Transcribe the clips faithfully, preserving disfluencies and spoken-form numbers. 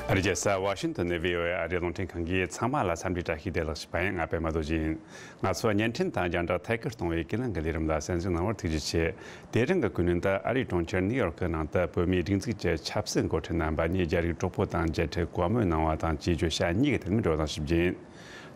ཨ་རི་རྒྱལ་ས་ཝ་ཤིང་ཏོན་ནས་བྷི་ཨོ་ཨེ་ཨ་རིའི་རླུང་འཕྲིན་ཁང་གིས་ཚང་མ་ལ་འཚམས་འདྲི་བཀྲ་ཤིས་བདེ་ལེགས་ཞུ་བ་ཡིན། ང་པད་མ་རྡོ་རྗེ་ཡིན། ང་ཚོ་བརྙན་འཕྲིན་དང་རྒྱང་བསྒྲགས་ཐད་ཀར་གཏོང་བའི་ཀུན་གླེང་གི་ལས་རིམ་ལ་གསན་གཟིགས་གནང་བར་ཐུགས་རྗེ་ཆེ། དེ་རིང་གི་ཀུན་གླེང་དུ་ཨ་རིའི་གྲོང་ཁྱེར་ནིའུ་ཡོག་གི་ནང་དུ་བོད་མིའི་སྒྲིག་འཛུགས་ཀྱི་ཆབ་སྲིད་འགོ་ཁྲིད་རྣམ་པ་གཉིས་རྒྱ་རིགས་གྲོགས་པོ་དང་མཇལ་འཕྲད་བཀའ་མོལ་གནང་བ་དང་བཅས་བརྗོད་བྱ་གཉིས་ཀྱི་ཐད་ནས་བགྲོ་གླེང་ཞུ་རྒྱུ་ཡིན།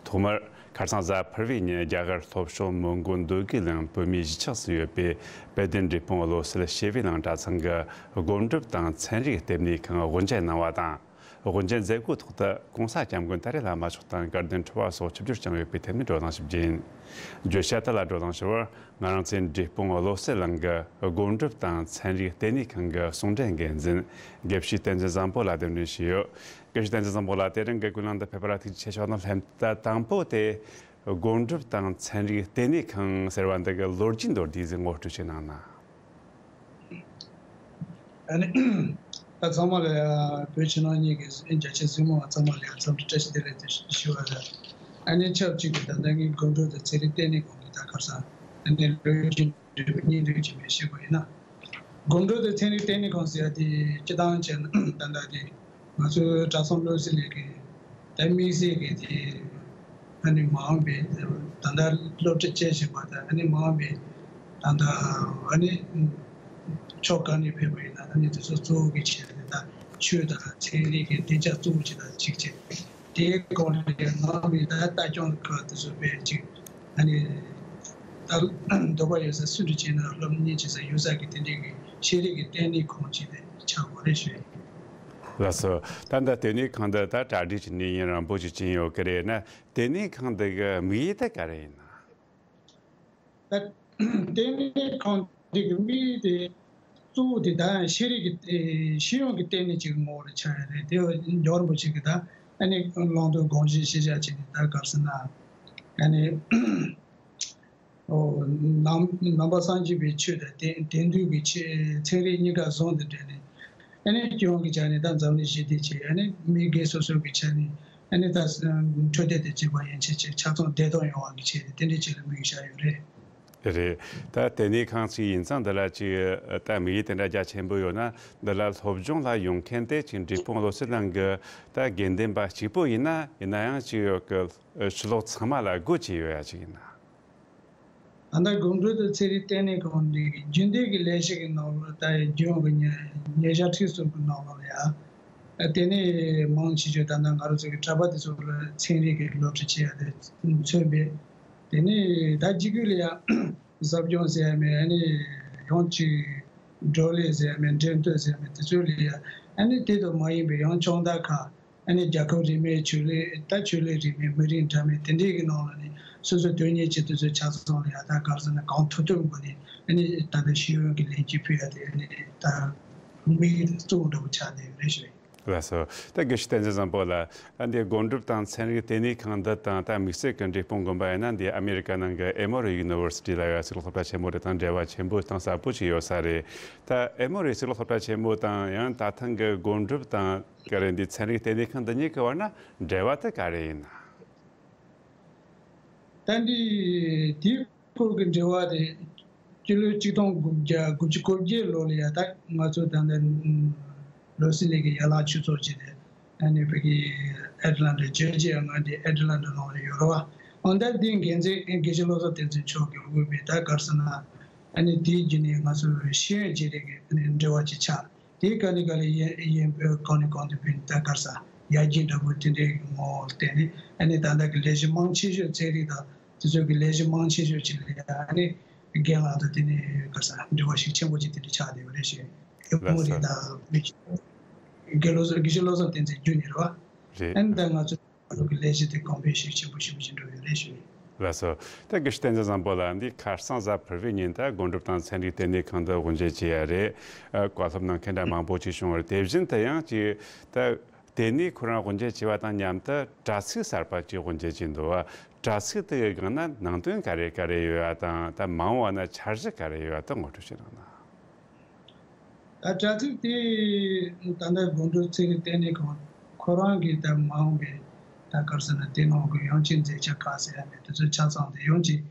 ཐོག་མར། ཁ་སང་གཟའ་ཕུར་བུའི་ཉིན་རྒྱ་གར་ལྷོ་ཕྱོགས་མོན་གྷོ་འདོད་རྒུའི་གླིང་བོད་མིའི་གཞིས་ཆགས་སུ་ཡོད་པའི་དཔལ་ལྡན་འབྲས་སྤུངས་བློ་གསལ་ཞི་བའི་གླིང་གྲྭ་ཚང་གི་སྒོམ་སྒྲུབ་དང་ཚན་རིག་ལྟེ་གནས་ཁང་དབུ་འབྱེད་གནང་བ་དང་། དབུ་འབྱེད་མཛད་སྒོའི་ཐོག་ཏུ་༸གོང་ས་༸སྐྱབས་མགོན་ཏཱ་རེ་བླ་མ་མཆོག་དང་བཀའ་བསྟན་འཕྲིན་བ་སོགས་ཆིབས་བསྒྱུར་བསྐྱངས་ཡོད་པའི་ཐད་ནས་བགྲོ་གླེང་ཞུ་རྒྱུ་ཡིན། བརྗོད་བྱ་དེ་ལ་བགྲོ་གླེང་ཞུ་བར་ང་རང་ཚོའི་འབྲས་སྤུངས་བློ་གསལ་གླིང་གི་སྒོམ་སྒྲུབ་དང་ཚན་རིག་ལྟེ་གནས་ཁང་གི་ཟུང་འབྲེལ་འགན་འཛིན་དགེ་བཤེས་བསྟན་འཛིན་བཟང་པོ་ལ་གདན་འདྲེན་ཞུས་ཡོད། དགེ་བཤེས་བསྟན་འཛིན་བཟང་པོ་ལགས། དེ་རིང་གི་ཀུན་གླེང་འདི་ཕེབས་པ་ལ་ཐུགས་རྗེ་ཆེ་ཞུ་ནས། ལན་བརྡ་དང་པོ་དེ། སྒོམ་སྒྲུབ་དང་ཚན་རིག་ལྟེ་གནས་ཁང་ཟེར་བ་འདི་གི་ལོ་རྒྱུས་མདོར་བསྡུས་ཤིག་ངོ་སྤྲོད་ཅིག་གནང་ན། ཨ་ནི། ད་ཚང་མ་ལ་ཡ་བོད་ཕྱི་ནང་གཉིས་ཀྱི་རྒྱ་ཆེ་གཟིགས་མོ་བ་ཚང་མ་ལ་ཡ་འཚམས་འདྲི་བཀྲ་ཤིས་བདེ་ལེགས་དེ་ཞུ་བ་རེད། ཨ་ནི་ཆབས་ཅིག་གི་ད་ལྟ་ངས་སྒོམ་སྒྲུབ་དང་ཚན་རིག་ལྟེ་གནས་ཁང་གི་ད་ཁར་སང་ཨ་ནི་ལོ་རྒྱུས་འབྲེལ་བའི་སྙིང་བསྡུས་ཅིག་མེད་ཞུ་དགོས་ཡིན་ན། སྒོམ་སྒྲུབ་དང་ཚན་རིག་ལྟེ་གནས་ཁང་ཟེར་ཡ་དེ་སྤྱི་བཏང་བྱས་ན་ད་ལྟ་དེ་ང་ཚོའི་གྲྭ་ཚང་བློ་གསལ་གླིང་གི་ད་དམིགས་བསལ་གྱི་དེ་ཨ་ནི་མ་འོངས་པའི་ད་ལྟ་སློབ་ཁྲིད་བྱེད་བཞིན་པ་དང་ཨ་ནི་མ་འོངས་པའི་ད་ལྟ་ཨ་ནི་ཕྱོགས་གང་ནས་ཕེབས་པ་ཡིན་ན་ཨ་ནི་དེ་ཚོ་གཙོ་བོ་གི་བྱས་ནས་ད་ཆོས་དང་ཚན་རིག་གི་བདེ་འཇགས་གཙོ་བོ་བྱས་ད་ཅིག་བྱས། དེའི་སྐོར་ལ་ནང་མི་དང་ལྟ་སྐྱོང་ཁག་དེ་ཚོ་དཔེ་ཅིག་ཨ་ནི་ད་འདོད་པ་ཡོད་ས་སུ་འདྲ་བྱས་ན་སློབ་གཉེར་བྱེད་ས་ཡོད་ས་གི་དེ་འདྲའི་གི་ཤེས་རིག་གི་ལྟེ་གནས་ཁང་ཅིག་ཆགས་དགོས་རེད་ཞུ། ལགས་སོ། ད་ལྟ་ལྟེ་གནས་ཁང་འདི་ད་གྲ་སྒྲིག་བྱས་ནས་ཡུན་རིང་པོ་ཞིག་ཕྱིན་ཡོད་ཀྱི་རེད་ན། ལྟེ་གནས་ཁང་འདི་གི་དམིགས་ཡུལ་དེ་ག་རེ་ཡིན་ན། ད་ལྟེ་གནས་ཁང་འདི་གི་དམིགས་ཡུལ་དེ་གཙོ་བོ་དེ་ད་ཤེས་རིག་གི་ཤེས་ཡོན་གྱི་ལྟེ་གནས་ཅིག་ངོ་བོ་ལ་ཆགས་ཡོད་རེད། དེ་རྒྱལ་བ་རིན་པོ་ཆེ་གི་ད་ཨ་ནི་བླང་དོར་དགོངས་བཞེད་ཤེས་བྱ་བྱས་ནས་ད་ག་རེ་ཟེར་ན་ཨ་ནི་ཨོ་ནང་ནང་པ་སངས་རྒྱས་པའི་ཆོས་དང་དེ་དེང་དུས་ཀྱི་ཆོས་ཚན་རིག་གཉིས་ཀ་ཟུང་དུ་འབྲེལ་ནས་ཨ་ནི་སྤྱི་ཡོངས་ཀྱི་ཆ་ནས་ད་འཛམ་གླིང་ཞི་བདེ་ཆེད་ཨ་ནི་མི་སྒེར་སོ་སོ་གི་ཆ་ནས་ཨ་ནི་ད་འཕྲོད་བསྟེན་དང་བཅས་པ་ཡན་ཆད་ཅིག་ཆ་ཚང་བདེ་ཐང་ཡོང་བ་གི་ཆེད་དུ་དེ་འདྲའི་ཆེད་ལ་དམིགས་བཞག་ཡོད་རེད། རེད། ད་ལྟེ་གནས་ཁང་ཞིག་ཡིན་ཙང་འདི་ལ་ཅིག་ད་དམིགས་ཡུལ་དེ་འདྲ་རྒྱ་ཆེན་པོ་ཡོད་ན། འདི་ལ་སློབ་སྦྱོང་ལ་ཡོང་མཁན་དེ་ཅིག་འབྲས་སྤུངས་བློ་གསལ་གླིང་གི་ད་དགེ་འདུན་པ་གཅིག་པོ་ཡིན་ན། ཡིན་ན་ཡང་ཅིག་ཡོད་གི་ཕྱི་ལོགས་ཚང་མ་ལ་སྒོ་ཕྱེ་ཡོད་ཡ་ཅིག་ཡིན་ན། ད་ལྟ་སྒོམ་སྒྲུབ་དང་ཚན་རིག་ལྟེ་གནས་ཁང་འདི་གི་རྒྱུན་ལྡན་གྱི་ལས་གཞི་གི་ནང་ལོགས་ད་རྒྱུན་གྱི་ཉེ་ཉེ་ཆར་ཁྲིད་སོང་གི་ནང་ལོགས་ལ་ཡ། ལྟེ་གནས་མང་ཆེ་ཤོས་ད་ལྟ་ང་རང་ཚོ་གི་གྲྭ་པ་དེ་ཚོ་ལ་ཚན་རིག་གི་སློབ་ཁྲིད་བྱེད་ཡ་དེ་མཚོན་པས། དེ་ནས་ད་སྤྱི་ཁུལ་ལ་ཡ་ཟབ་སྦྱོང་ཟེར་ཡ་མེད། ཨ་ནི་ཡང་ཅིག་བགྲོ་གླེང་ཟེར་ཡ་མེད། འགྲེམས་སྟོན་ཟེར་ཡ་མེད། དེ་ཚོ་ལ་ཡ་ཨ་ནི་དེ་ཙམ་མ་ཡིན་པའི་ཡང་སྦྱོང་བརྡར་ཁག་ཨ་ནི་རྒྱལ་ཁབ་རིས་མེད་ཆོས་ལུགས་ད་ཆོས་ལུགས་རིས་མེད་མི་རིགས་འདྲ་མིན་དེ་འདྲའི་གི་ནང་ལ་ནི་སོ་སོ་དོན་གཉེར་བྱེད་དུས་ཚོད་ཆ་ཚང་ལ་ཡ་ད་ག་རེ་ཟེར་ན་གང་ཐུབ་ཐུབ་སྒོ་ནས་ཨ་ནི་ད་ལྟ་ཤེས་ཡོན་གྱི་ལན་རྒྱ་ཕུལ་ཡ་དེ་ཨ་ནི་ད་དམིགས་ཡུལ་གཙོ་བོ་འདྲ་པོ་ཆགས་བསྡད་ཡོད་རེད་ཞུ། ལགས་སོ། ད་དགེ་བཤེས་བསྟན་འཛིན་བཟང་པོ་ལགས། ད་འདི་སྒོམ་སྒྲུབ་དང་ཚན་རིག་ལྟེ་གནས་ཁང་འདི་དང་ད་དམིགས་བསལ་གྱི་འབྲས་སྤུངས་དགོན་པ་ཡིན་ན། འདི་ཨ་མེ་རི་ཀ་ནང་གི་ཨེ་མོ་རི་ཡུ་ནི་ཝར་སི་ཊི་ལ་ཡ་གཙུག་ལག་སློབ་གྲྭ་ཆེན་མོ་རེད། དང་འབྲེལ་བ་ཆེན་པོ་གཏིང་ཟབ་པོ་ཞིག་ཡོད་ས་རེད། ད་ཨེ་མོ་རི་གཙུག་ལག་སློབ་གྲྭ་ཆེན་མོ་དང་ཡང་ད་ཐེངས་ཀྱི་སྒོམ་སྒྲུབ་དང་ག་རེ་འདི་ཚན་རིག་ལྟེ་གནས་ཁང་འདི་གཉིས་ཀྱི་བར་ན་འབྲེལ་བ་དེ་ག་རེ་ཡིན་ན། ད་འདི་དེའི་སྐོར་གྱི་འབྲེལ་བ་དེ་སྤྱི་ལོ་ཆིག་སྟོང་དགུ་བརྒྱ་དགུ་བཅུ་གོ་བརྒྱད་ལོ་ལ་ཡ་ད་ང་ཚོ་ད་ལྟ་ལོ་སི་ལི་གི་ཡན་ལག་ཆོས་ཚོགས་ཅིག་རེད། ཨ་ནི་བོད་ཀྱི་ཨེ་ཊ་ལན་ཊ་ཇོར་ཇི་ཡ་མངའ་སྡེའི་ཨེ་ཊ་ལན་ཊ་ནང་ལ་ཡོད་རེད་བ། འོན་ཏེ་འདི་འགན་འཛིན་དགེ་བཤེས་བློ་བཟང་བསྟན་འཛིན་མཆོག་གིས་དབུས་པའི་ད་ག་རེ་ཟེར་ན་ཨ་ནི་དེའི་བརྒྱུད་ནས་ང་ཚོ་ཤེས་ཡོན་བརྗེ་རེས་ཀྱི་ཨ་ནི་འབྲེལ་བ་ཅིག་ཆགས། དེའི་ག་ལེ་ག་ལེ་ཡིན་ཡིན་པའི་གང་ནས་གང་དུ་བུད་ནས་ད་ག་རེ་ཟེར་ཡར་རྒྱས་འདྲ་པོ་དེ་འདྲའི་ངོ་བོར་བརྟེན་ནས་ཨ་ནི་ད་ལྟ་གི་ལས་གཞི་མང་ཆེ་ཤོས་ཚན་རིག་དང་དེ་ཚོ་གི་ལས་གཞི་མང་ཆེ་ཤོས་ཅིག་ལ་ཡ་ཨ་ནི་རྒན་ལགས་དང་དེ་ནས་ག་རེ་ཟེར་འབྲེལ་བ་ཞིག་ཆེན་པོ་ཅིག་དེ་འདྲ་ཆགས་བསྡད་ཡོད་རེད་ཞེས་ཨེ་མོ་རི་དང་དགེ་བཤེས་བློ་བཟང་དགེ་བཤེས་བློ་བཟང་བསྟན་འཛིན་བརྒྱུད་ནས་རེད་བ། རེད། ཨ་ནི་ད་ང་ཚོ་ལུགས་ཀྱི་ལས་གཞི་དེ་གོང་འཕེལ་ཤུགས་ཆེན་པོ་ཞིག་བྱེད་འགྲོ་ཡོད་རེད་ཞུ། ལགས་སོ། ད་དགེ་བཤེས་བསྟན་འཛིན་བཟང་པོ་ལགས། འདི་ཁ་སང་གཟའ་ཕུར་བུའི་ཉིན་ད་སྒོམ་སྒྲུབ་དང་ཚན་རིག་ལྟེ་གནས་ཁང་དུ་དབུ་འབྱེད་བྱས་ཡ་རེད། ཨ། བཀའ་སློབ་གནང་མཁན་འདྲ་མང་པོ་ཅིག་བྱུང་བ་རེད། དེ་བཞིན་དུ་ཡང་ཅིག་ད་ལྟེ་གནས་ཁོ་རང་དབུ་འབྱེད་བྱས་པ་དང་མཉམ་དུ་དྲ་ཚིགས་གསར་པ་ཅིག་དབུ་འབྱེད་བྱས་འདུག་བ། དྲ་ཚིགས་དེ་གི་སྒང་ན་ནང་དོན་ག་རེ་ག་རེ་ཡོད་ཡ་དང་ད་མ་འོངས་པ་ན་འཆར་གཞི་ག་རེ་ཡོད་ཡ་དེ་ངོ་སྤྲོད་ཅིག་གནང་ན། ད་དྲ་ཚིགས་དེ་ད་ལྟ་སྒོམ་སྒྲུབ་ཚན་རིག་ལྟེ་གནས་ཁང་ཁོ་རང་གིས་ད་མ་འོངས་པའི་ད་ག་རེ་ཟེར་ན་དེ་ནང་གི་ཡང་ཅིག་མཛད་འཆར་ཁག་ཟེར་ཡ་མེད། དེ་ཚོ་ཆ་ཚང་དེ་ཡང་ཅིག་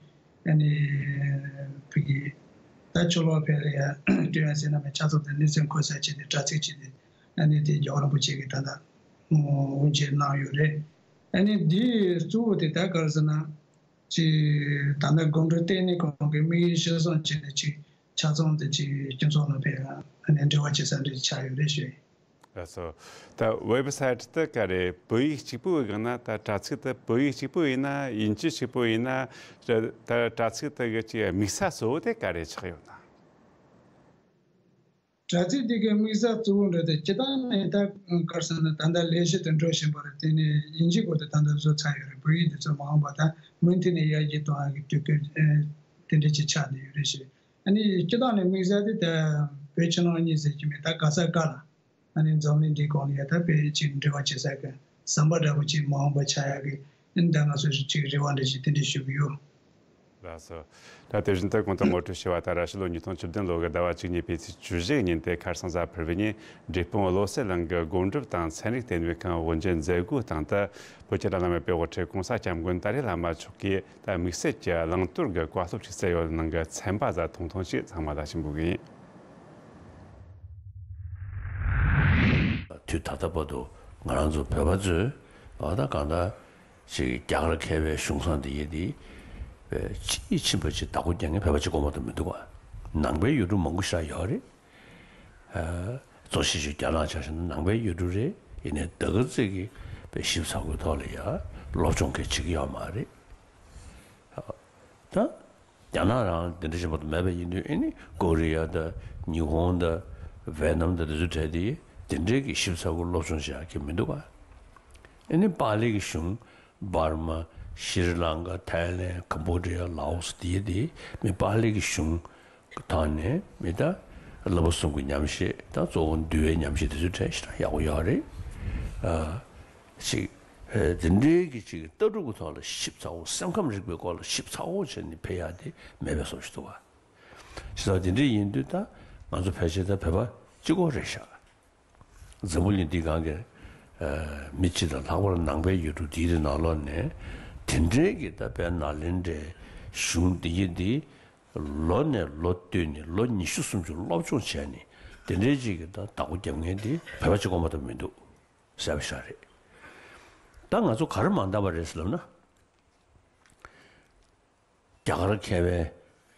ཨ་ནི་བོད་ཀྱི་ད་ཕྱི་ལོགས་ཕེབས་ལ་ཡ་སྤྲོད་ཡ་ཟེར་ན་མེད། ཆ་ཚང་དེ་གནས་ཚུལ་འཁོད་ས་བྱས་ཏེ་དྲ་ཚིགས་བྱས་ཏེ་ཨ་ནི་དེ་རྒྱལ་བ་རིན་པོ་ཆེ་གིས་ད་ལྟ་ དབུ་འབྱེད་གནང་ཡོད་རེད། ཨ་ནི་འདིའི་གཙོ་བོ་དེ་ད་ག་རེ་ཟེར་ན། ཅིག་ད་ལྟ་སྒོམ་སྒྲུབ་ལྟེ་གནས་ཁང་གི་དམིགས་ཡུལ་གཞིར་བཟུང་བྱས་ནས་ཅིག་ཆ་ཚང་དེ་ཅིག་སྤྱི་ཚོགས་ནང་ཕེབས་ཨ་ནི་འབྲེལ་བ་བྱེད་ས་འདྲ་ཆགས་ཡོད་རེད་ཞུ། ལགས་སོ། ད་ཝེབ་སའིཊ་དེ་ག་རེ་བོད་ཡིག་གཅིག་པུ་ཡིན་ན། ད་དྲ་ཚིགས་དེ་བོད་ཡིག་གཅིག་པུ་ཡིན་ན། དབྱིན་ཇི་གཅིག་པུ་ཡིན་ན། ད་དྲ་ཚིགས་དེ་གི་ཅིག་དམིགས་ས་གཙོ་བོ་དེ་ག་རེ་ཆགས་ཡོད་ན། དྲ་ཚིགས་དེ་གའི་དམིགས་བསལ་གཙོ་བོ་འདྲ་དེ་སྤྱིར་བཏང་ནས་ད་ག་རེ་ཟེར་ན། ད་ལྟ་ལས་གཞི་དེ་འགྲོ་བཞིན་པ་རེད། དེ་ནས་དབྱིན་ཇིའི་སྐོར་དེ་ད་ལྟ་བཟོ་ཚར་ཡོད་རེད། བོད་ཡིག་དེ་ཚོ་མ་འོངས་པ་ད་མུ་མཐུད་ནས་ཡར་རྒྱས་གཏོང་ཡག་གི་དུས་སྐབས་དེ་འདྲ་ཅིག་ཆགས་བསྡད་ཡོད་རེད་ཞེས། ཨ་ནི་སྤྱིར་བཏང་ནས་དམིགས་བསལ་དེ་ད་བོད་ཕྱི་ནང་གཉིས་ཟེར་གྱི་མེད། ད་ག་ས་ག་ལ། ཨ་ནི་འཛམ་གླིང་འདིའི་སྒང་ལ་ཡ་ད་དཔེ་ཅིག་འབྲེལ་བ་བྱེད་ས་གི་ཟམ་པ་འདྲ་པོ་ཅིག་མ་འོངས་པ་ཆགས་ཡག་གི། ཨ་ནི་ད་ང་ཚོས་ཅིག་རེ་བ་འདྲ་ཞིག་དེ་འདྲ་ཞུ་གི་ཡོད། ལགས་སོ། ད་དེ་བཞིན་དུ་གོང་དུ་ངོ་སྤྲོད་ཞུས་པ་ལྟར་ཕྱི་ལོ་ཉིས་སྟོང་བཅུ་བདུན་ལོ་གི་ཟླ་བ་བཅུ་གཉིས་པའི་ཚེས་བཅུ་བཞི་ཉིན་ཏེ་ཁ་སང་གཟའ་ཕུར་བུའི་ཉིན་འབྲས་སྤུངས་བློ་གསལ་གླིང་གི་སྒོམ་སྒྲུབ་དང་ཚན་རིག་ལྟེ་གནས་ཁང་དབུ་འབྱེད་མཛད་སྒོའི་སྟེང་དུ་བོད་ཀྱི་བླ་ན་མེད་པའི་དབུ་ཁྲིད་༸གོང་ས་༸སྐྱབས་མགོན་ཏཱ་ལའི་བླ་མ་མཆོག་གིས་ད་དམིགས་བསལ་གྱི་བླང་དོར་གྱི་བཀའ་སློབ་ཅིག་སྩལ་ཡོད་ནང་གི་ཚན་པ་ཟ་ཐུང་ཐུང་ཞིག་ཚང་མ་ལ་ཕྱིན་དགོས་ཀྱི་ཡིན། དུས་ད་ལྟ་བར་དུ་ང་རང་ཚོ་བོད་པ་ཚོས་ཨ་ད་གང་ལྟར་ཅིག་རྒྱ་གར་མཁས་པའི་གཞུང་བཟང་འདི་ཡི་འདི་ཅིའི་ཕྱིན་པ་ཅིག་བདག་པོ་རྒྱག་མཁན་བོད་པ་གཅིག་པོ་མ་གཏོགས་མི་འདུག་བ། ནང་པའི་ཡུལ་གྲུ་མང་པོ་ཞིག་ཡོད་རེད། ཨ་གཙོ་ཆེ་ཤོས་རྒྱ་ནག་ཆ་བཞག་ན་ནང་པའི་ཡུལ་གྲུ་རེད། ཡིན་ནའི་ད་ག་ཚོད་ཀྱི་དཔེ་ཞིབ་ཚགས་པོའི་ཐོག་ལ་ཡ་སློབ་སྦྱོང་གང་བྱེད་ཀྱི་ཡོད་མ་རེད། ད་རྒྱ་ནག་རང་འདི་འདྲ་ཞིག་མ་གཏོགས་མེད་པ་ཡིན་དུས། ཨེ་ནི་ཀོ་རི་ཡ་དང་ཉི་ཧོང་དང་ཝེ་ནམ་དང་དེ་ཚོའི་གྲས་དེ་དེ་འདྲའི་གི་ཞིབ་ཚགས་པོ་སློབ་སྦྱོང་བྱེད་ཡག་གི་མི་འདུག་ག་ཨེ་ནི་པཱ་ལི་གི་གཞུང་འབར་མ། ཤྲི་ལང་ཀ། ཐའི་ལེན། ཀམ་བོ་ཌི་ཡ། ལའོ་སི། དེ་དེ་མི་པཱ་ལི་གི་གཞུང་ཐོག་ནས་མི་ད་བསླབ་པ་གསུམ་གྱི་ཉམས་བཞེས་དང་གཙོ་བོ་འདུལ་བའི་ཉམས་བཞེས་དེ་ཚོའི་གྲས་ཞེ་དྲག་ཡག་པོ་ཡོད་རེད། ཨ་ཅིག་ཨེ་དེ་འདྲའི་གི་ཅིག་ལྟ་གྲུབ་ཀྱི་ཐོག་ལ་ཞིབ་ཚགས་པོ། སེམས་ཁམས་རིག་པའི་སྐོར་ལ་ཞིབ་ཚགས་པོ་བྱས་ནས་ཕེབས་ཡག་དེ་མེད་པའི་བཟོ་ཞིག་འདུག་བ། ཞེས་པ་དེ་འདྲ་ཡིན་དུས་ད་ང་ཚོ་ཕལ་ཆེར་ད་བོད་པ་གཅིག་པོ་རེད་ཤག་འཛམ་བུ་གླིང་འདི་སྒང་གི་ཨ་མི་སྤྱི་དང་ལྷག་པར་ནང་པའི་ཡུལ་གྲུ་འདིའི་ནང་ལོགས་ནས་དེ་འདྲའི་གི་ད་དཔེ་ནཱ་ལེནྡྲའི་གཞུང་འདི་ཡི་འདི་ལོ་ནས་ལོ་བསྟུད་ནས་ལོ་ཉི་ཤུ་སུམ་ཅུ་སློབ་སྦྱོང་བྱས་ནས་དེ་འདྲའི་ཅིག་གི་ད་བདག་པོ་རྒྱབ་མཁན་དེ་བོད་པ་གཅིག་པོ་མ་གཏོགས་མི་འདུག་ཟེར་བ་ཞིག་རེད། ད་ང་ཚོ་ག་རེ་མ་འདང་བ་རེད་ཟེར་ལབ་ན། རྒྱ་གར་མཁས་པའི་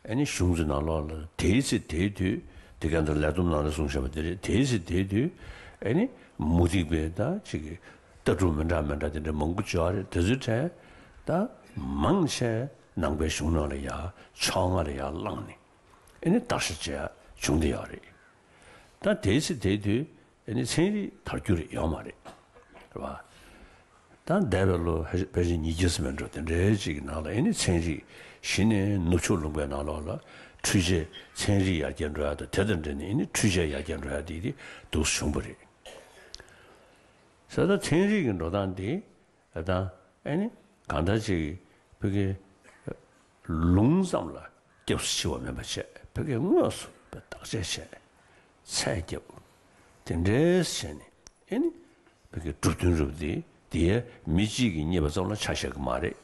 ཨ་ནི་གཞུང་ཚོའི་ནང་ལོགས་ལ་དེའི་ཚེ་དེའི་དུས་དེ་ག་འདྲ་ལས་བསྡོམས་ནང་ལ་གསུངས་བཞག་པ་དེ་རེད། དེའི་ཚེ་དེའི་དུས་ཨ་ནི་མུ་སྟེགས་པའི་ད་ཅིག་གི་ལྟ་གྲུབ་མི་འདྲ་མི་འདྲ་དེ་འདྲ་མང་པོ་ཅིག་ཡོད་རེད། དེ་ཚོའི་གྲས་ད་མང་ཆེ་ནང་པའི་གཞུང་ནང་ལ་ཡ་ཕྱོགས་སྔ་ལ་ཡ་བླངས་ནས་ཨ་ནི་བརྟག་ཞིབ་བྱས་བྱུང་བསྡད་ཡོད་རེད། ད་དེའི་ཚེ་དེའི་དུས་ཨ་ནི་ཚན་རིག་དར་རྒྱུ་རེད་ཡོད་མ་རེད། རེད་བ། ད་འདས་པའི་ལོ་ཕལ་ཆེར་ཉིས་བརྒྱ་ཙམ་མིན་འགྲོ་དེ་འདྲའི་ཅིག་གི་ནང་ལ་ཨ་ནི་ཚན་རིག་གཞི་ནས་ནུབ་ཕྱོགས་ལུང་པའི་ནང་ལོགས་ལ་འཕྲུལ་ཆས་ཚན་རིག་ཡར་རྒྱས་འགྲོ་ཡ་དང་། དེ་དང་འབྲེལ་ནས་ཨ་ནི་འཕྲུལ་ཆས་ཡར་རྒྱས་འགྲོ་ཡ་དེ་དེ་འདུག་བྱུང་བ་རེད། ས་ད་ཚན་རིག་གི་འགྲོ་སྟངས་དེ་ད་ཨ་ནི་གང་ལྟར་ཅིག་བོད་ཀྱི་ལུང་ཙམ་ལ་སྐྱབས་སུ་མཆི་བ་མིན་པ་བྱས། བོད་ཀྱི་དངོས་སུ་བརྟག་དཔྱད་བྱས། ཚད་བརྒྱབ། དེ་འདྲའི་བྱས་ནས་ཨེ་ནི་བོད་ཀྱི་གྲུབ་དོན་རུ་དེ་དེའི་མི་གཅིག་གིས་རྙེད་པ་ཙམ་ལ་ཆ་བཞག་གི་མ་རེད།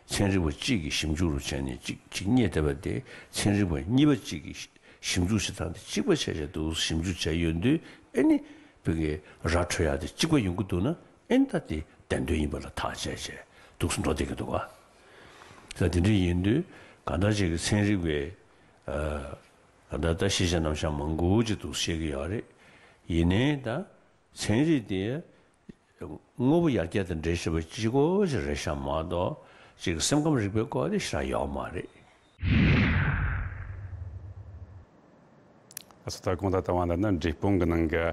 ཚན་རིག་པ་གཅིག་གིས་ཞིབ་འཇུག་རུ་བྱས་ནས་གཅིག་གཅིག་རྙེད་བསྡད་པ་དེ་ཚན་རིག་པ་གཉིས་པ་གཅིག་གིས་ཞིབ་འཇུག་བྱེད་སྟངས་དེ་གཅིག་པ་བྱས་བྱས་འདུག་ཞིབ་འཇུག་བྱས་ཡོང་དུས་ཨེ་ནི་བོད་ཀྱི་ར་འཕྲོད་ཡ་དེ་གཅིག་པ་ཡོང་གི་འདུག་ན། ཨེ་ནི་ད་དེ་བདེན་དོན་ཡིན་པ་ལ་ཐག་བཅད་བྱས་འདུག་སེ་འགྲོ་བསྡད་ཀྱི་འདུག་ག་ད་དེ་འདྲ་ཡིན་དུས་གང་ལྟར་ཅིག་གི་ཚན་རིག་པའི་ཨ་གང་ལྟར་ད་ཤེས་བྱ་རྣམ་གཞག་མང་པོ་ཅིག་འདུག་བཤད་ཀྱི་ཡོད་རེད། ཡིན་ནའི་ད་ཚན་རིག་དེ་དངོས་པོ་ཡར་རྒྱས་དང་འབྲེལ་བཞིན་པ་གཅིག་པོ་ཅིག་རེད་ཤག་མ་གཏོགས་ཅིག་སེམས་ཁམས་རིག་པའི་སྐོར་དེ་ཞེ་དྲག་ཡོད་མ་རེད། ཨ་ཚོ་ད་དགོངས་དག་བཏང་བ་ལ་ནི་འབྲས་སྤུངས་ཀྱི་ནང་གི་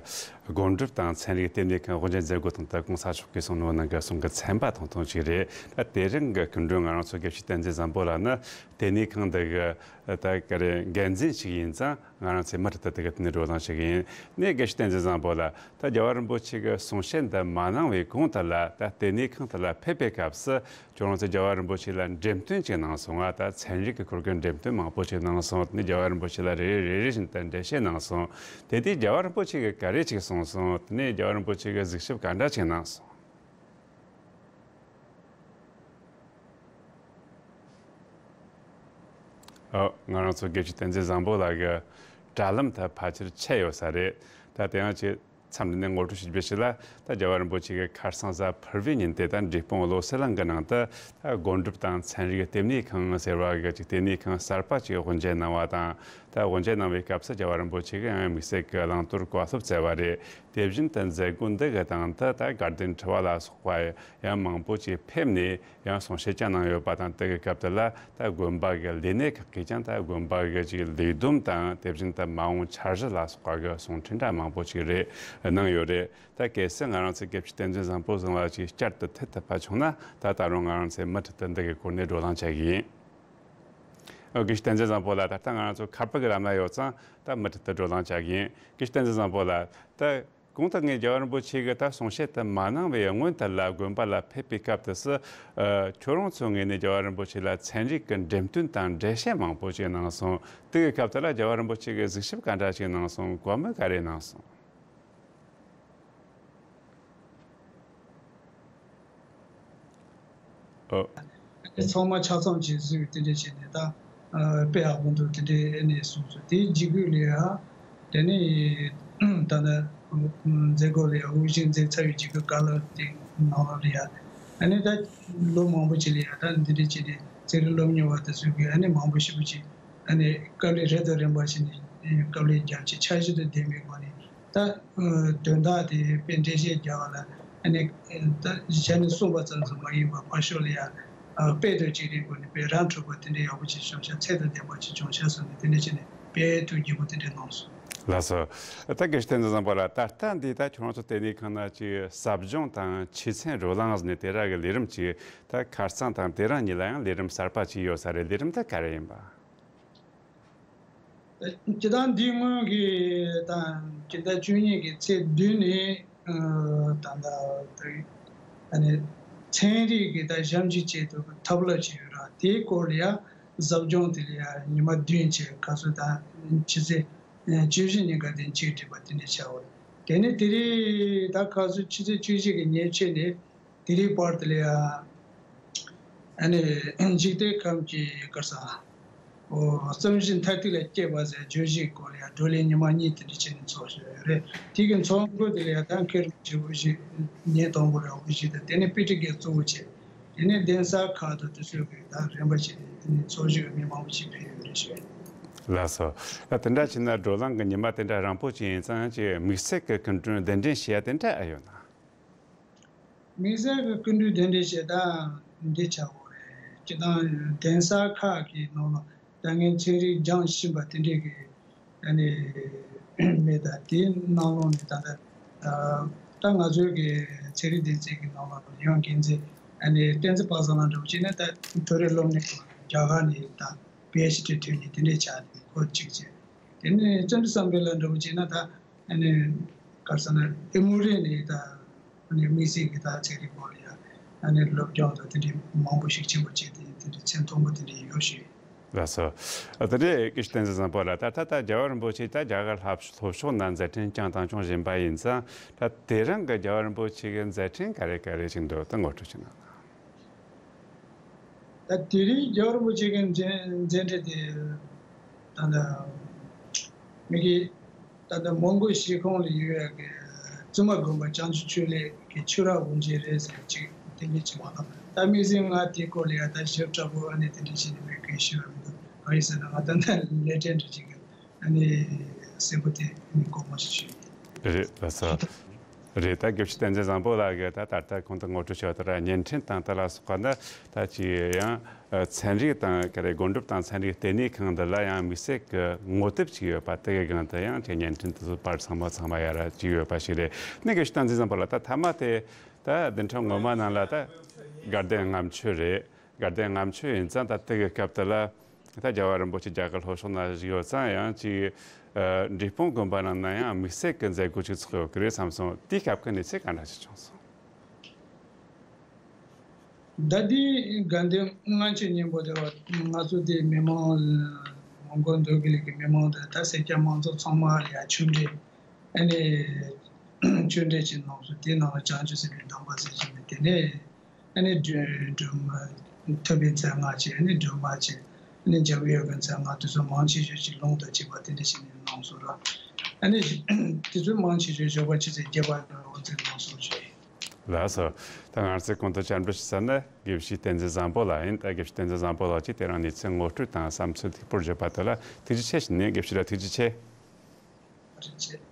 སྒོམ་སྒྲུབ་དང་ཚན་རིག་ལྟེ་གནས་ཁང་དབུ་འབྱེད་མཛད་སྒོ་དང་ད་༸གོང་ས་མཆོག་གིས་གསུངས་ནོ་ནང་གི་གསུང་གི་ཚན་པ་ཐུང་ཐུང་ཞིག་རེད། ད་དེ་རིང་གི་སྐུ་མགྲོན་ང་རང་ཚོ་དགེ་བཤེས་བསྟན་འཛིན་བཟང་པོ་ལགས་ནི་ལྟེ་གནས་ཁང་འདི་གི་ད་ག་རེ་འགན་འཛིན་ཞིག་ཡིན་ཙང་། ང་རང་ཚོའི་མུ་མཐུད་དུ་དེ་ག་དེ་ནས་བགྲོ་གླེང་བྱེད་ཀྱི་ཡིན། ནས་དགེ་བཤེས་བསྟན་འཛིན་བཟང་པོ་ལགས། ད་རྒྱལ་བ་རིན་པོ་ཆེ་གི་གསུང་བཤད་འདི་མ་གནང་བའི་གོང་དུ་ལ་ད་ལྟེ་གནས་ཁང་དུ་ལ་ཕེབས་པའི་སྐབས་སུ་ཁྱོད་རང་ཚོས་རྒྱལ་བ་རིན་པོ་ཆེ་ལ་འགྲེམས་སྟོན་ཅིག་གནང་སོང་ང་། ད་ཚན་རིག་གི་སྐོར་གྱི་འགྲེམས་སྟོན་མང་པོ་ཅིག་གནང་སོང་། དེ་ནས་རྒྱལ་བ་རིན་པོ་ཆེ་ལ་རེ་རེ་རེ་རེ་བཞིན་དུ་འགྲེལ་བཤད་གནང་སོང་། དེ་དུས་རྒྱལ་བ་རིན་པོ་ཆེ་གིས་ག་རེ་ཅིག་གསུངས་སོང་། དེ་ནས་རྒྱལ་བ་རིན་པོ་ཆེ་གིས་གཟིགས་ཞིབ་ག་འདྲ་ཅིག་གནང་སོང་། ཨོ། ང་རང་ཚོ་དགེ་བཤེས་བསྟན་འཛིན་བཟང་པོ་ལགས་ཀྱི་དྲ་ལམ་ད་ཕལ་ཆེར་ཆད་ཡོད་ས་རེད། ད་དེ་ཡང་ཅིག་ མཚམས་འདི་ནས་ངོ་སྤྲོད་ཞུ་རྒྱུ་ཞིག་ལ། ད་རྒྱལ་བ་རིན་པོ་ཆེ་གི་ཁ་སང་གཟའ་ཕུར་བུའི་ཉིན་དེ་ད་འབྲས་སྤུངས་བློ་གསལ་གླིང་གི་ནང་དུ་ད་སྒོམ་སྒྲུབ་དང་ཚན་རིག་ལྟེ་གནས་ཁང་ཟེར་བ་གི་ཅིག་ལྟེ་གནས་ཁང་གསར་པ་ཅིག་དབུ་འབྱེད་གནང་བ་དང་། ད་དབུ་འབྱེད་གནང་བའི་སྐབས་སུ་རྒྱལ་བ་རིན་པོ་ཆེ་གིས་ཡང་དམིགས་བསལ་གྱི་བླང་དོར་བཀའ་སློབ་སྩལ་བ་རེད། དེ་བཞིན་དུ་མཛད་སྒོ་འདི་གི་སྟེང་དུ་ད་དགའ་ལྡན་ཁྲི་པ་ལ་སོགས་པ་ཡང་མང་པོ་ཅིག་ཕེབས་ནས། ཡང་གསུང་བཤད་ཀྱང་གནང་ཡོད་པ་དང་། དེ་གི་སྐབས་དེ་ལ་ད་དགོན་པ་གི་ལས་སྣེ་ཁག་གིས་ཀྱང་ད་དགོན་པ་གི་ཅིག་ལས་བསྡོམས་དང་། དེ་བཞིན་དུ་མ་འོངས་འཆར་གཞི་ལ་སོགས་པ་གི་གསུང་འཕྲིན་འདྲ་མང་པོ་ཅིག་རེད་གནང་ཡོད་རེད། ད་གལ་སྲིད་ང་རང་ཚོའི་དགེ་བཤེས་བསྟན་འཛིན་བཟང་པོ་ཟེར་བ་ཅིག་བསྐྱར་དུ་ཐུག་ཐུབ་པ་བྱུང་ན། ད་ད་རུང་ང་རང་ཚོས་མུ་མཐུད་དུ་འདི་གི་སྐོར་ནས་བགྲོ་གླེང་བྱ་གི་ཡིན། ཨོ། དགེ་བཤེས་བསྟན་འཛིན་བཟང་པོ་ལགས། ད་ལྟ་ང་རང་ཚོ་ཁ་པར་གྱི་ལམ་ལ་ཡོད་ཙང་ད་མུ་མཐུད་དུ་བགྲོ་གླེང་བྱ་གི་ཡིན། དགེ་བཤེས་བསྟན་འཛིན་བཟང་པོ་ལགས། ད་གོང་དུ་ངས་རྒྱལ་བ་རིན་པོ་ཆེ་གིས་ད་གསུང་བཤད་དུ་མ་གནང་བའི་སྔོན་དུ་ལ་དགོན་པ་ལ་ཕེབས་པའི་སྐབས་དུ་སུ། ཨ། ཁྱོད་རང་ཚོའི་ངོས་ནས་རྒྱལ་བ་རིན་པོ་ཆེ་ལ་ཚན་རིག་གི་འགྲེམས་སྟོན་དང་འགྲེལ་བཤད་མང་པོ་ཞིག་གནང་སོང་། དེ་གི་སྐབས་དེ་ལ་རྒྱལ་བ་རིན་པོ་ཆེ་གིས་གཟིགས་ཞིབ་ག་འདྲ་ཞིག་གནང་སོང་། བཀའ་མོལ་ག་རེ་གནང་སོང་། ཨོ། ཚང་མ་ཆ་ཚང་བྱས་བཟོས་དེ་འདྲ་བྱས་ནས་ད། ཨ། དཔེ་ཡག་པོ་འདུག་དེ་འདྲའི་ཨ་ནི་གསུངས་སོང་། དེའི་རྗེས་ལ་ཡ། དེ་ནས་ད་ནི་མཛད་སྒོ་ལ་ཡ་དབུ་བཞུགས་མཛད་ཚར་བའི་རྗེས་ཀྱི་བཀའ་སློབ་དེ་ནང་ལ་ཡ། ཨ་ནི་ད་ལོ་མང་པོ་ཅིག་ལ་ཡ་ད་འདི་འདྲ་བྱས་ནས་ཚན་རིག་སློབ་གཉེར་བ་དེ་ཚོ་གིས་ཨ་ནི་མང་པོ་ཞེ་པོ་ཅིག་ཨ་ནི་དཀའ་ལས་རེ་དང་རིམ་པ་བྱས་ནས་དཀའ་ལས་རྒྱབ་བྱས་འཆར་གཞི་དང་ལྡན་པའི་སྒོ་ནས། ད། ཨ། དོན་དག་དེ་དཔེ་འགྲེལ་བཤད་རྒྱག་པ་ལ་ཨ་ནི། ད་གཞི་ནས་གསུངས་པ་ཙམ་ཙམ་མ་ཡིན་པར་ཕར་ཕྱོགས་ལ་ཡང་། ཨ། དཔེ་དང་གཅིག་རིགས་སྒོ་ནས་དཔེ་ར་འཕྲོད་པ་དེ་འདྲ་ཡག་པོ་ཅིག་བྱུང་ཤག་ཚད་དང་ལྡན་པ་ཅིག་བྱུང་ཤག་ཟེར་ནས་དེ་འདྲ་བྱས་ནས་དཔེ་ཐུགས་དགྱེས་པོ་དེ་འདྲ་གནང་སོང་། ལགས་སོ། ད་དགེ་བཤེས་བསྟན་འཛིན་བཟང་པོ་ལགས། ད་ལྟ་འདི་ད་ཁྱོད་རང་ཚོ་ལྟེ་གནས་ཁང་ནང་ཅིག་ཟབ་སྦྱོང་དང་ཆོས་ཚན་བགྲོ་གླེང་ཟེར་ནས་དེ་ར་གི་ལས་རིམ་ཅིག་ད་ཁ་སང་དང་དེ་རིང་གཉིས་ལ་ཡང་ལས་རིམ་གསར་པ་ཅིག་ཡོད་ས་རེད། ལས་རིམ་དེ་ག་རེ་ཡིན་པ། སྤྱིར་བཏང་འདིའི་སྔོན་གྱི་དང་སྤྱི་ཟླ་བཅུ་གཉིས་ཀྱི་ཚེས་བདུན་ནས། ཨ། ད་ལྟ་ད་ཨ་ནི་ཚན་རིག་གི་ད་ཞབས་ཕྱི་ཆེད་དུ་ཐབས་ལམ་ཅིག་ཡོད་ར། དེའི་སྐོར་ལ་ཡ་ཟབ་སྦྱོང་དེ་ལ་ཡ་ཉི་མ་བདུན་བྱས། ཁ་སང་ད་ཕྱི་ཚེས་བཅུ་བཞི་ཉིན་ཀ་དེ་མཇུག་སྒྲིལ་བ་དེ་འདྲ་བྱ་བ། དེ་ནས་དེ་རིང་ད་ཁ་སང་ཕྱི་ཚེས་བཅུ་བཞི་གི་ཉིན་ཕྱེད་ནས། དེ་རིང་བར་དུ་ལ་ཡ། ཨ་ནི་འཇིག་རྟེན་ཁམས་ཀྱི་ག་རེ་ཟེར། ཨོ། རྩོམ་གཞི་མཐར་ཐུག་ལ་སྐྱེལ་བ་ཟེར་བརྗོད་གཞིའི་སྐོར་ལ་ཡ་བགྲོ་གླེང་ཉི་མ་གཉིས་དེ་འདྲ་བྱས་ནས་ཚོགས་བཞག་ཡོད་རེད། དེ་གི་ཚོགས་འགོ་དེ་ལ་ཡ་ད་མཁན་རིན་པོ་ཆེ་དབུ་བཞུགས་ཉིན་དང་པོ་ར་དབུ་བཞུགས་དང་། དེ་ནས་དཔེ་ཁྲིད་དགེ་གཙོ་བོ་བྱས། དེ་ནས་གདན་ས་ཁག་དང་དེ་ཚོ་གི་ད་རིམ་པ་བྱས་ནས་དེ་ནས་ཚོགས་བཞུགས་མི་མང་པོ་ཞིག་ཕེབས་ཡོད་རེད་ཞུ། ལགས་སོ། ད་དེ་འདྲ་བྱས་ན་བགྲོ་གླེང་གི་ཉི་མ་དེ་འདྲ་རིང་པོ་ཅིག་ཡིན་ཙང་ཅིག་དམིགས་བསལ་གྱི་སྐུ་མགྲོན་གདན་འདྲེན་བྱེད་ཡ་དེ་འདྲ་ཨེ་ཡོད་ན། དམིགས་བསལ་གྱི་སྐུ་མགྲོན་གདན་འདྲེན་བྱེད་སྟངས་འདི་བྱ་དགོས་རེད། སྤྱིར་བཏང་གདན་ས་ཁག་གི་ནང་ལ་ད་ངས་ཚན་རིག་སྦྱངས་ཕྱིན་པ་དེ་འདྲས་ཀྱི་ཨ་ནི་མེད། ད་དེའི་ནང་ལོགས་ནས་ད་ལྟ་ད་ང་ཚོའི་གི་ཚན་རིག་སྡེ་ཚན་གྱི་ནང་ལ་ཡང་འགན་འཛིན་ཨ་ནི་བསྟན་འཛིན་པ་སངས་ལགས་འདྲ་བོ་བྱས་ན། ད་མཐོ་རིམ་སློབ་གཉེར་སྐོར་རྒྱ་གར་ནས་ད་པི་ཨེཆ་ཌི་ཐོན་ནས་དེ་འདྲས་ཆགས་ནས་ཁོ་གཅིག་བྱས། དེ་ནས་བརྩོན་འགྲུས་བསམ་འཕེལ་ལགས་འདྲ་བོ་བྱས་ན་ད། ཨ་ནི་ག་རེ་ཟེར་ན་ཨི་མུ་རེ་ནས་ད་ཨ་ནི་དམིགས་བསལ་གྱི་ད་ཚན་རིག་སྐོར་ལ་ཡ་ཨ་ནི་སློབ་སྦྱོང་དང་དེ་འདྲའི་མང་པོ་ཞིག་ཆེན་པོ་བྱས་ཏེ་དེ་འདྲའི་མཚན་མཐོན་པོ་དེ་འདྲའི་ཡོད་ཞུ། ལགས་སོ། དེ་འདྲའི་དགེ་བཤེས་བསྟན་འཛིན་བཟང་པོ་ལགས། ད་ལྟ་ད་རྒྱལ་བ་རིན་པོ་ཆེ་ད་རྒྱ་གར་ལྷོ་ཕྱོགས་ནང་མཛད་འཕྲིན་བསྐྱངས་དང་སྐྱོང་བཞིན་པ་ཡིན་ཙང་། ད་དེ་རིང་གི་རྒྱལ་བ་རིན་པོ་ཆེ་གི་མཛད་འཕྲིན་ག་རེ་ག་རེ་ཞིག་འདུག་ད་ངོ་སྤྲོད་ཅིག་གནང་། ད་དེ་རིང་རྒྱལ་བ་རིན་པོ་ཆེ་གི་མཛད་མཛད་འཕྲིན་དེ་ད་ལྟ་མི་གི་ད་ལྟ་མོན་གྷོ་གཞིས་ཁོངས་ལ་ཡོད་ཡག་གི་བཙུན་མ་དགོན་པ་བྱང་ཆུབ་ཆོས་གླིང་གི་ཆོས་ར་དབུ་འབྱེད་རེད་ཟེར་ཅིག་དེ་འདྲ་ཅིག་མ་གཏོགས། ད་དམིགས་བསལ་ང་དེའི་སྐོར་ལ་ཡ་ད་ཞིབ་ཕྲ་པོ་ཨ་ནི་དེ་འདྲ་ཅིག་ནི་མི་གི་ཤེས་པ་མི་འདུག་གང་ཡིན་ཟེར་ན་ང་ད་ལྟ་ལས་བྲེལ་འདྲ་ཅིག་གི་ཨ་ནི་གསལ་པོ་དེ་ཨ་ནི་གོ་མ་ཤེས་ཤིང་། རེད། ལགས་སོ། རེད། ད་དགེ་བཤེས་བསྟན་འཛིན་བཟང་པོ་ལགས་ཀྱིས་ད་ད་ལྟ་གོང་དུ་ངོ་སྤྲོད་བྱས་པ་ལྟར་བརྙན་འཕྲིན་དང་དེ་ལ་སོགས་པ་འདི་ད་ཅིག་ཡང་ཚན་རིག་དང་ག་རེ་སྒོམ་སྒྲུབ་དང་ཚན་རིག་ལྟེ་གནས་ཁང་འདི་ལ་ཡང་དམིགས་བསལ་གྱི་ངོ་དེབ་ཅིག་ཡོད་པ། དེ་གི་སྒང་དུ་ཡང་ཅིག་བརྙན་འཕྲིན་དེ་ཚོ་པར་ཚང་མ་ཚང་མ་ཡར་ཅིག་ཡོད་པ་ཞིག་རེད། ནི་དགེ་བཤེས་བསྟན་འཛིན་བཟང་པོ་ལགས། ད་མཐའ་མ་དེ་ད་བདུན་ཕྲག་སྔོན་མ་ནང་ལ་ད་དགའ་ལྡན་ལྔ་མཆོད་རེད། དགའ་ལྡན་ལྔ་མཆོད་ཡིན་ཙང་ད་དེ་གི་སྐབས་དེ་ལ་ད་རྒྱལ་བ་རིན་པོ་ཆེ་རྒྱ་གར་ལྷོ་ཕྱོགས་ན་བཞུགས་ཡོད་ཙང་ཡང་ཅིག་ཨ་འབྲས་སྤུངས་དགོན་པ་ནང་ན་ཡང་དམིགས་བསལ་གྱི་མཛད་སྒོ་ཅིག་ཚོགས་ཡོད་ཀྱི་རེད་བསམ་སོང་། དེའི་སྐབས་ཀྱི་གནས་ཚུལ་ག་འདྲ་ཞིག་བྱུང་སོང་། ད་ལྟའི་དགའ་ལྡན་ལྔ་མཆོད་སྙིང་པོ་དེ་བ་ང་ཚོ་དེ་མི་མང་མོན་གྷོ་འདོད་རྒུ་གླིང་གི་མི་མང་དང་ད་སེར་སྐྱ་མང་ཚོགས་ཚང་མ་ལ་ཡང་ཆོས་འབྲེལ་ཨ་ནི་ཆོས་འབྲེལ་ཅིག་གནང་སོང་། དེའི་ནང་ལ་བྱང་ཆུབ་སེམས་དཔའི་གདམས་པ་ཟེར་བཞིན་པའི་དེ་ནས། ཨ་ནི་སྒྲོལ་སྒྲོལ་མ་ཐུབ་པའི་མཚན་སྔགས་བཅས། ཨ་ནི་སྒྲོལ་མ་བཅས། ཨ་ནི་འཇམ་དབྱངས་ཀྱི་མཚན་སྔགས་དེ་ཚོ་མང་ཆེ་ཤོས་ཅིག་ལུང་དང་བཅས་པ་དེ་འདྲ་ཞིག་ནས་གནང་སོང་ར། ཨ་ནི་དེ་ཚོའི་མང་ཆེ་ཤོས་ཞོགས་པ་ཆུ་ཚོད་བརྒྱད་པ་ནང་ལ་འོ་ཙི་ལངས་སོང་ཞུ་ཡིན། ལགས་སོ། ད་ང་ཚོས་གོང་དུ་བཅར་འདྲི་ཞུ་ས་ནི་དགེ་བཤེས་བསྟན་འཛིན་བཟང་པོ་ལགས་ཡིན། ད་དགེ་བཤེས་བསྟན་འཛིན་བཟང་པོ་ལགས་ཀྱིས་དེ་རིང་གནས་ཚུལ་ངོ་སྤྲོད་དང་བསམ་ཚུལ་ཐད་པར་བརྗོད་པ་དེ་ལ་ཐུགས་རྗེ་ཆེ་ཞུ་ནས། དགེ་བཤེས་ལགས་ཐུགས་རྗེ་ཆེ། ཐུགས་རྗེ་ཆེ།